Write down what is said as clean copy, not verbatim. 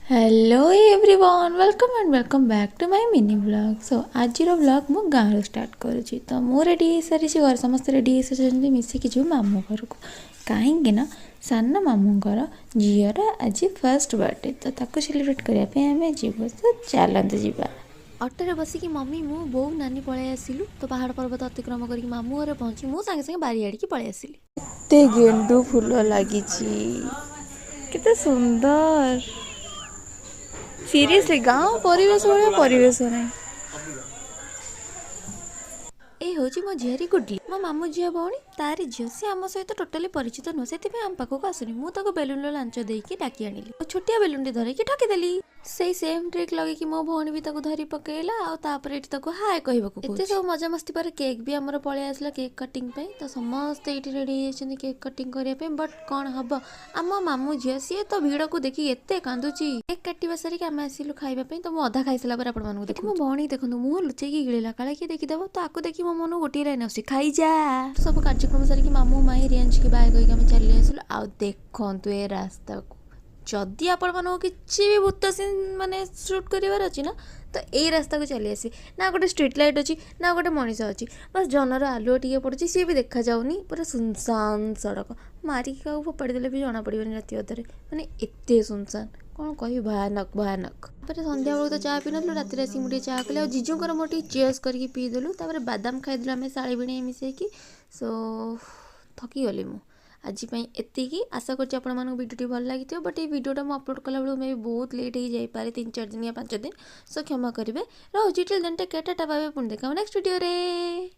Hello everyone, welcome and welcome back to my mini vlog. So ଆଜିର blog ମୁଁ ଗାଁରୁ start କରୁଛି। ତ ମୁଁ ରେଡ଼ି ହେଇସାରିଛି, ଘରେ ସମସ୍ତେ ରେଡ଼ି ହେଇସାରିଛନ୍ତି। ମିଶିକି ଯିବୁ ମାମୁଁ ଘରକୁ, କାହିଁକି ନା ସାନ ମାମୁଁଙ୍କର ଝିଅର ଆଜି ଫାର୍ଷ୍ଟ ବର୍ଥଡେ, ତ ତାକୁ ସେଲିବ୍ରେଟ୍ କରିବା ପାଇଁ ଆମେ ଯିବୁ। ତ ଚାଲନ୍ତୁ ଯିବା। ଅଟୋରେ ବସିକି ମମି, ମୁଁ, ବୋଉ, ନାନୀ ପଳେଇ ଆସିଲୁ। ତ ପାହାଡ଼ ପର୍ବତ ଅତିକ୍ରମ କରିକି ମାମୁଁ ଘରେ ପହଞ୍ଚି ମୁଁ ସାଙ୍ଗେ ସାଙ୍ଗେ ବାରି ଆଡ଼ିକି ପଳେଇ ଆସିଲି। କେତେ ଗେଣ୍ଡୁ ଫୁଲ ଲାଗିଛି, କେତେ ସୁନ୍ଦର! ସିରିୟସଲି, ଗାଁ ପରିବେଶ ଭଳିଆ ପରିବେଶ ନାହିଁ। ଏ ହେଉଛି ମୋ ଝିଆରୀ ଗୁଡଲି, ମୋ ମାମୁଁ ଝିଅ ଭଉଣୀ, ତାରି ଝିଅ। ସିଏ ଆମ ସହିତ ଟୋଟାଲି ପରିଚିତ ନୁହଁ, ସେଥିପାଇଁ ଆମ ପାଖକୁ ଆସୁନି। ମୁଁ ତାକୁ ବେଲୁନର ଲାଞ୍ଚ ଦେଇକି ଡାକି ଆଣିଲି ଆଉ ଛୋଟିଆ ବେଲୁନଟି ଧରିକି ଠକିଦେଲି। ସେଇ ସେମ୍ ଟ୍ରିକ୍ ଲଗେଇକି ମୋ ଭଉଣୀ ବି ତାକୁ ଧରି ପକେଇଲା ଆଉ ତାପରେ ଏଠି ତାକୁ ହାଏ କହିବାକୁ। ଏତେ ସବୁ ମଜାମସ୍ତି ପରେ କେକ୍ ବି ଆମର ପଳେଇ ଆସିଲା କେକ୍ କଟିଂ ପାଇଁ। ତ ସମସ୍ତେ ଏଇଠି ରେଡ଼ି ହେଇଯାଇଛନ୍ତି କେକ୍ କଟିଂ କରିବା ପାଇଁ। ବଟ୍ କ'ଣ ହବ, ଆମ ମାମୁଁ ଝିଅ ସିଏ ତ ଭିଡ଼କୁ ଦେଖିକି ଏତେ କାନ୍ଦୁଛି। କେକ୍ କାଟିବା ସାରିକି ଆମେ ଆସିଲୁ ଖାଇବା ପାଇଁ। ତ ମୁଁ ଅଧା ଖାଇସାରିଲା ପରେ ଆପଣମାନଙ୍କୁ ଦେଖୁ। ମୋ ଭଉଣୀ ଦେଖନ୍ତୁ, ମୁହଁ ଲୁଚେଇକି ଗିଳିଲା, କାଳେ କିଏ ଦେଖିଦବ। ତ ଆକୁ ଦେଖି ମୋ ମନକୁ ଗୋଟିଏ ଲାଇନ୍ ଆସୁଛି, ଖାଇଯା। ସବୁ କାର୍ଯ୍ୟକ୍ରମ ସାରିକି ମାମୁଁ ମାଇଁ ରିୟାଞ୍ଚିକି ବାଏ କହିକି ଆମେ ଚାଲି ଆସିଲୁ। ଆଉ ଦେଖନ୍ତୁ ଏ ରାସ୍ତାକୁ, ଯଦି ଆପଣମାନଙ୍କୁ କିଛି ବି ଭୂତ ସିନ୍ ମାନେ ସୁଟ୍ କରିବାର ଅଛି ନା, ତ ଏଇ ରାସ୍ତାକୁ ଚାଲି ଆସିବେ। ନା ଗୋଟେ ଷ୍ଟ୍ରିଟ୍ ଲାଇଟ୍ ଅଛି, ନା ଗୋଟେ ମଣିଷ ଅଛି, ବାସ୍ ଜହ୍ନର ଆଲୁଅ ଟିକେ ପଡ଼ୁଛି, ସିଏ ବି ଦେଖାଯାଉନି। ପୁରା ସୁନସାନ ସଡ଼କ, ମାରିକି କାହାକୁ ଫୋପାଡ଼ି ଦେଲେ ବି ଜଣାପଡ଼ିବନି ରାତି ଅଧରେ, ମାନେ ଏତେ ସୁନସାନ, କ'ଣ କହିବି, ଭୟାନକ ଭୟାନକ। ତାପରେ ସନ୍ଧ୍ୟାବେଳକୁ ତ ଚା ପିଇନଥିଲୁ, ରାତିରେ ଆସିକି ମୁଁ ଟିକେ ଚା କଲି ଆଉ ଜିଜୁଙ୍କର ମୋର ଟିକେ ଚିୟର୍ସ କରିକି ପିଇଦେଲୁ। ତାପରେ ବାଦାମ ଖାଇଦେଲୁ ଆମେ ଶାଳୀ ଭିଣେଇ ମିଶେଇକି। ସୋ ଥକିଗଲି ମୁଁ। ଆଜି ପାଇଁ ଏତିକି। ଆଶା କରୁଛି ଆପଣମାନଙ୍କୁ ଭିଡ଼ିଓଟି ଭଲ ଲାଗିଥିବ। ବଟ୍ ଏଇ ଭିଡ଼ିଓଟା ମୁଁ ଅପଲୋଡ଼ କଲାବେଳକୁ ମେ ବି ବହୁତ ଲେଟ୍ ହେଇଯାଇପାରେ, 3 4 ଦିନ ୟା 5 ଦିନ। ସୋ କ୍ଷମା କରିବେ। ରହୁଛି, till then take care, tata, bye। ପୁଣି ଦେଖା ନେକ୍ସଟ ଭିଡ଼ିଓରେ।